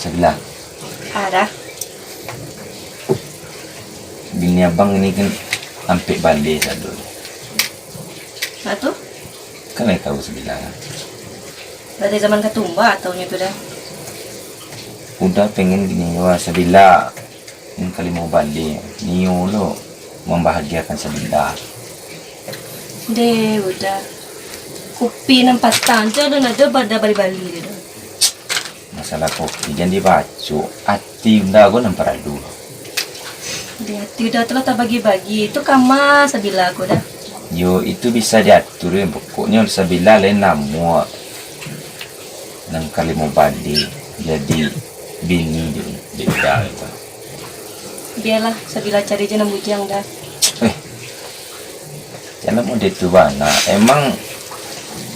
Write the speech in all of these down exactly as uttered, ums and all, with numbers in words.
Sabila. Ada. Bini abang ni kan ampek baleh sado. Nah tu? Kan lai tahu Sabila kan? Dari zaman katumbak taunyo tu dah. Uda pengen gini, wah, Sabila. Nan kalimo baleh, nio lo mambahagiakan Sabila. Deh, Uda. Kopi nan patang tu ado nado pada bali-bali tu dah. Masalah kopi, jan dibacok. Ati Uda ko nan paralu. Deh, ati Uda tu lah tabagi-bagi. Itu kama Sabila ko dah. Yo, itu bisa diatur, yo. Pokoknyo Sabila lain namo. Nan kalimo baleh jadi bini di, di Uda itu. Bialah, Sabila cari je nan bujang dah. Eh, jan model tu bana. Emang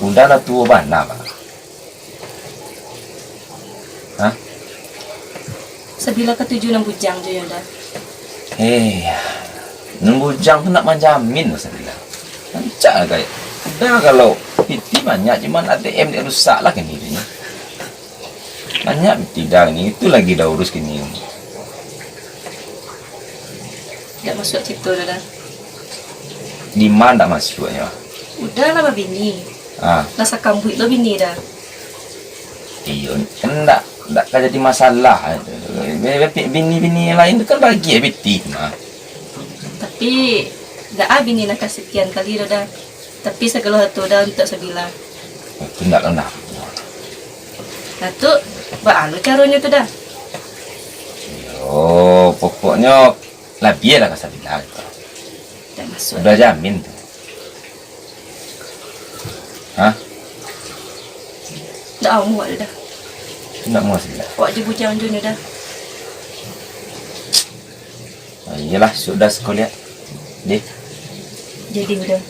Uda lah tuo bana, Bang? Hah? Sabila katuju nan bujang je, yo dah. Eh, nan bujang tu nak manjamin, Sabila. Rancak lah, Kak. Uda kalau piti banyak, cuman A T M dek rusak lah kini tu. Banyak piti dah ni, itu lagi dah urus kini. Dak masuak cerito dah, dah. Di ma dak masuaknyo? Uda lah babini. Ah. Lah sakambuik lo bini dah. Iyo, kan dak, dak ka jadi masalah. Bini-bini lain tu kan bagi piti mah. Tapi, dak ah bini nan kasakian kali tu dah. Tapi sagalo harto dah untuak Sabila. Itu ndak lah nak. Nah tu, baa lo caronyo tu dah? Yo, pokoknyo labiah lah ka Sabila gitu. Dak masuak. Uda jamin tu. Hah? Dak amuah dah. Ndak amuah Sabila. Awak je bujang jo nyo dah. Ah, iyolah, sudah sekalian. Deh. Jadi Uda.